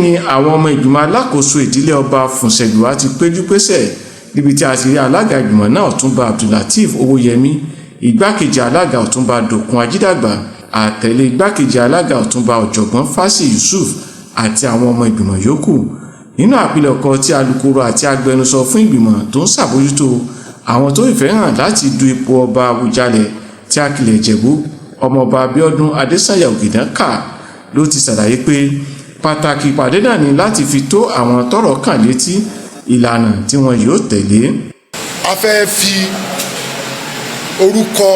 Ní àwọn ọmọ ìgbìmọ̀ alákòóso ìdílé Ọba Fùsẹ̀gbùwà ti péjú pésẹ̀ níbi tí a ti rí alága ìgbìmọ̀ náà, Ọ̀túnba Abdullateef Owóyẹmí, igbákejì alága, Ọ̀túnba Dòkun Ajídàgbà, àtẹ̀lé igbákejì alága, Ọ̀túnba Ọ̀jọ̀gbọ́n Fásì Yusuf, àti àwọn ọmọ ìgbìmọ̀ yòókù. Nínú àpilẹ̀kọ tí alukoro àti agbẹnusọ fún ìgbìmọ̀ tó ń ṣàbójútó àwọn tó fìfẹ́ hàn láti du ipò ọba Àwùjalẹ̀ tí Akilẹ̀ Ìjẹ̀bú, Ọmọọba Abíọ́dún Adésànyà Ògìdán kà, ló ti ṣàlàyé pé pàtàkì ìpàdé náà ni láti fi tó àwọn tọ́rọ̀ kàn létí ìlànà tí wọn yóò tẹ̀lé. A fẹ́ fi orúkọ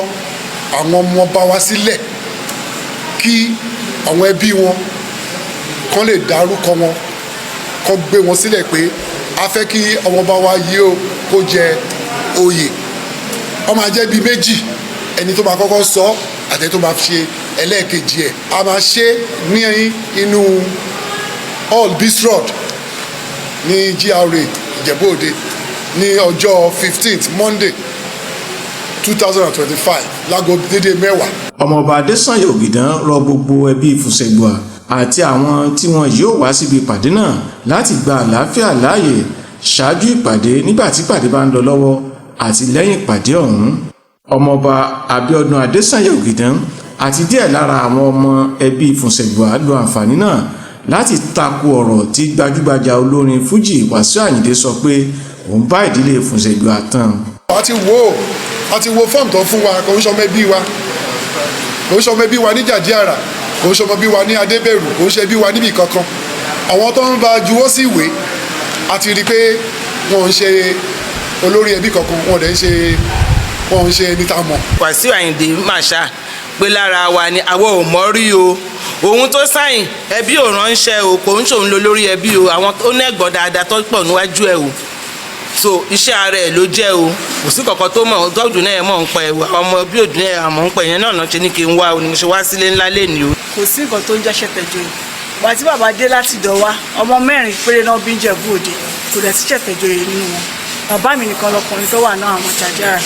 àwọn ọmọ ọba wa sílẹ̀ kí àwọn ẹbí wọn kán lè dárúkọ wọn, kán gbé wọn sílẹ̀ pé a fẹ́ kí ọmọọba wa yìí ó kó jẹ oyè. Wọ́n máa jẹ́ bíi méjì, ẹni tó máa kọ́kọ́ sọ àti ẹni tó máa ṣe ẹlẹ́ẹ̀kejì ẹ̀. A máa ṣe ní inú hall Bisrod ní GRA Ìjẹ̀bú Òde ní ọjọ́ 15th, Monday, 2025, láago dédé 10. Ọmọọba Adésànyà Ògìdán rọ gbogbo ẹbí Fùsẹ̀gbùwà àti àwọn tí wọn yóò wá síbi ìpàdé náà láti gba àlàáfíà láàyè ṣáájú ìpàdé, nígbà tí ìpàdé bá ń lọ lọ́wọ́ àti lẹ́yìn ìpàdé ọ̀hún. Ọmọọba Abíọ́dún Adésànyà Ògìdán àti díẹ̀ lára àwọn ọmọ ẹbí Fùsẹ̀gbùwà lo àǹfààní náà láti tako ọ̀rọ̀ tí gbajúgbajà olórin fújì Wàsíù Àyìndé sọ pé òun bá ìdílé Fùsẹ̀gbùwà tán. A ti wo fọ́ọ̀mù tó fún wa. Kò ń ṣọmọ ẹbí wa, kò ń ṣọmọ ẹbí wa ní Jàdíàrà, kò ń ṣọmọ ẹbí wa ní Adébẹ̀rù, kò ń ṣe ẹbí wa níbì kankan. Àwọn tó ń bá juwọ́ sí ìwé, a ti rí i pé wọn ò ń ṣe olórí ẹbí kankan, wọn ò dẹ̀ ń ṣe, wọn ò ń ṣe ẹni tá a mọ̀. Wàsíù Àyìndé Màṣá pé lára wa ni, àwọn ò mọ̀ rí o. Òun tó sign, ẹbí ò ránṣẹ́ o, kò ń ṣòun lo lórí ẹbí o. Àwọn ó nẹ́gbọ̀n dáadáa tó pọ̀ níwájú ẹ̀ o. So iṣẹ́ ara ẹ̀ ló jẹ́ o. Kò sí kankan tó mọ̀ tọ́jú náà mọ̀ ń pa ẹ̀. Àwọn ọmọ bí òdùn ẹ̀ àmọ́ ń pa ìyẹn náà náà ṣe ní kí n wá o ni mo ṣe wá sílé ńlá lẹ́ni o. Kò sí nǹkan tó ń jẹ́ ṣẹ̀tẹ̀jọyè. Ìgbà tí bàbá dé láti Ìdọ̀wá, ọmọ mẹ́rin péré náà bí ń Jẹ̀bú Òde, kò dẹ̀ sí ṣẹ̀tẹ̀jọyè nínú wọn. Bàbá mi nìkan lọkùnrin tó wà náà àwọn Jàjára.